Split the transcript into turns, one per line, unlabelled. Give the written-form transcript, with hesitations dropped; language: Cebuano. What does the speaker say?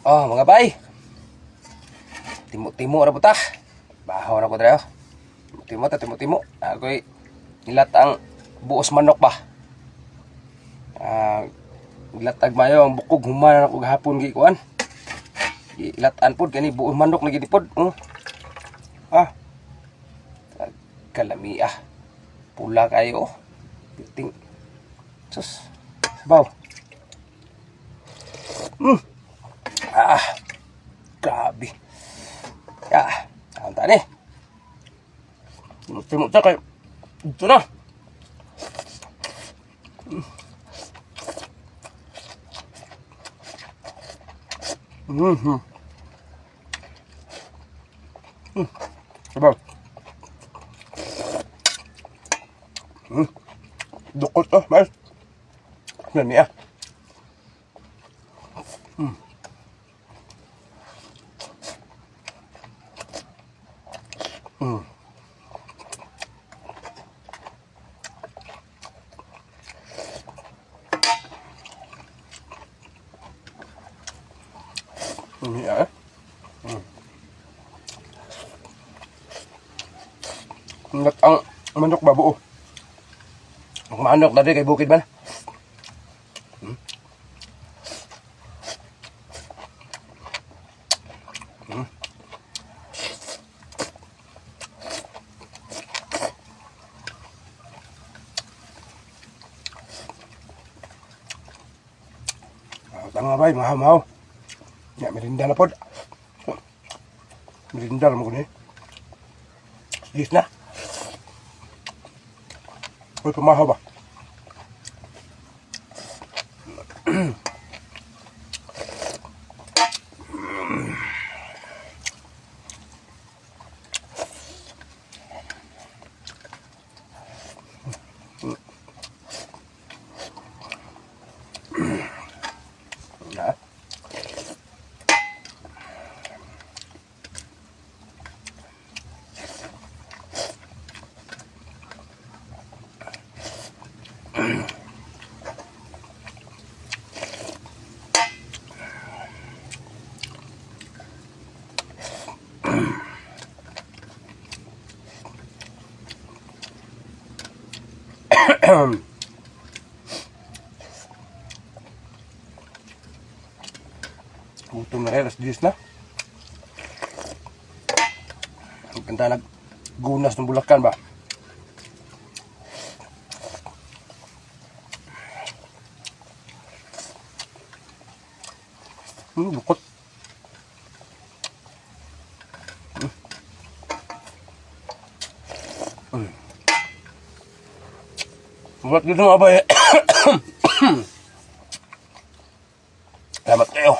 Oh, mga bay. Timo-timo ra buta. Bahaw na ko dre, oh. Timo-timo ta, timo-timo. Ako'y nilatang buos manok ba. Ah, latag mayo ang bukog human na ko gahapon gi kuan. Gilatan pod kani buos manok lagi di pod. Oh. Ah. Kalami ah. Pula kayo, oh. Ting. Sus. Sabaw. Ah. Grabe. Ya, ang tani. Timo ta kay. Ito na. Sabaw. Dukot oh, mas. Yan niya. Yeah. Ang manok ba buo? Ang manok dati kay bukid man. Ah, tanga bay, mahaw mahaw. Ya, merinda na pod. Merinda mo ko ni. Yes na. Uy, pamahaw ba? Na. Gutom na rin, alas 10 na. Ang ganda naggunas ng bulakan ba? Bukot. Buat gitu mga bay. Salamat kayo.